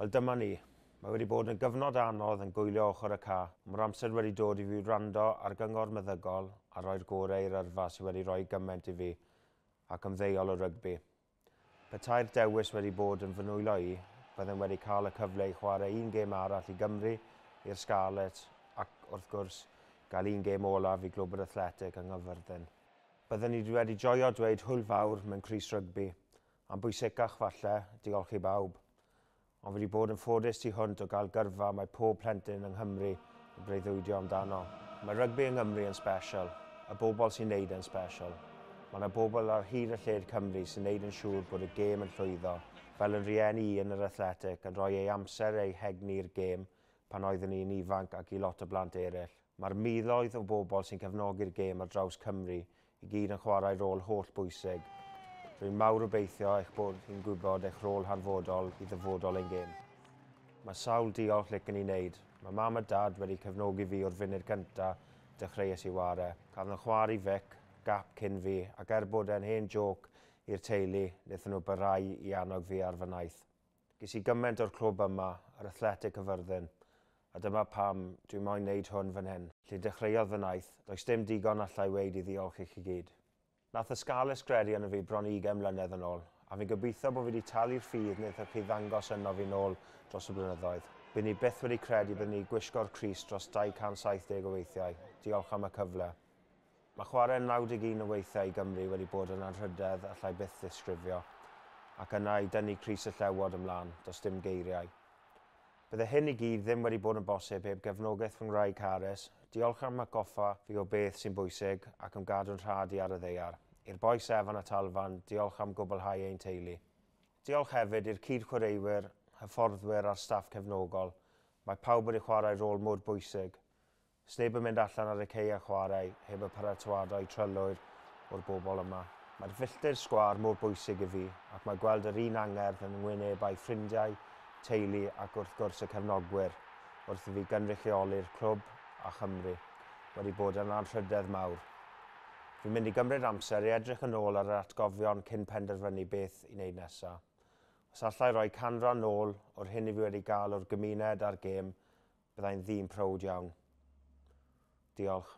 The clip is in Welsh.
Wel dyma ni. Mae wedi bod yn gyfnod anodd yn gwylio ochr y ca. Mae'r amser wedi dod i fi wrando ar gyngor meddygol a roi'r gorau i'r yrfa sydd wedi rhoi gymaint i fi ac ymddeol o rygbi. Petai'r dewis wedi bod yn fy nwylo i, byddem wedi cael y cyfle i chwarae un gêm arall i Gymru, i'r Scarlets ac, wrth gwrs, gael un gêm olaf i Glwb yr Athletic yng Nghaerfyrddin. Byddwn i wedi joio dweud hwyl fawr mewn crys rygbi, a'n bwysicach falle, diolch i bawb. Ond fi wedi bod yn ffodus tu hwnt o gael gyrfa mae pob plentyn yng Nghymru yn breuddwydio amdano. Mae rygbi yng Nghymru yn special, y bobl sy'n neud e'n special. Mae yna bobl ar hyd a lled Cymru sy'n neud yn siŵr bod y gêm yn llwyddo, fel yn rhieni i yn yr Athletic yn rhoi ei amser ei hegni i'r gêm pan oeddwn i'n ifanc ac i lot o blant eraill. Mae'r miloedd o bobl sy'n cefnogi'r gêm ar draws Cymru i gyd yn chwarae rôl holl bwysig. Rwy'n mawr obeithio eich bod chi'n gwybod eich rôl hanfodol i ddyfodol ein gêm. Mae sawl diolch licen i wneud. Mae mam a dad wedi cefnogi fi o'r funud cyntaf dechreuais i ware. Cafodd nhw chwarae i Vic, gap cyn fi, ac er bod e'n hen jôc i'r teulu, wnaethon nhw barhau i annog fi ar fy nhaith. Ges i gymaint o'r clwb yma, yr Athletic Caerfyrddin, a dyma pam dwi moyn wneud hwn fan hyn. Lle dechreuodd fy nhaith, does dim digon allai weud i ddiolch i chi gyd. Nath y Scarlets gredu yno fi bron i 20 mlynedd yn ôl, a fi'n gobeithio bod fi wedi talu'r ffydd wnaethoch chi ddangos yno fi nôl dros y blynyddoedd. Bydd ni byth wedi credu byddwn ni gwisgo'r crys dros 270 o weithiau. Diolch am y cyfle. Mae chwarae 91 o weithiau i Gymru wedi bod yn anrhydedd allai byth ddisgrifio, ac yna i dynnu crys y Llewod ymlaen, does dim geiriau. Bydde hyn i gyd ddim wedi bod yn bosib heb gefnogaeth fy ngwraig Carys. Diolch am atgoffa fi o beth sy'n bwysig ac am gadw'n rhad i ar y ddaear. I'r bois Evan a Talfan, diolch am gwblhau ein teulu. Diolch hefyd i'r cyd-chwaraewyr, hyfforddwyr a'r staff cefnogol. Mae pawb wedi chwarae rôl mor bwysig. Sneb yn mynd allan ar y cei a chwarae heb y paratoadau trylwyr o'r bobl yma. Mae'r filltir sgwâr mor bwysig i fi ac mae gweld yr un angerdd yn ngwynebau ffrindiau, teulu ac wrth gwrs y cefnogwyr wrth i fi gynrychioli'r clwb a Chymru wedi bod yn anrhydedd mawr. Fi'n mynd i gymryd amser i edrych yn ôl ar yr atgofion cyn penderfynu beth i wneud nesaf. Os allai roi canran nôl o'r hyn i fi wedi gael o'r gymuned a'r gêm, byddai'n ddyn prowd iawn. Diolch.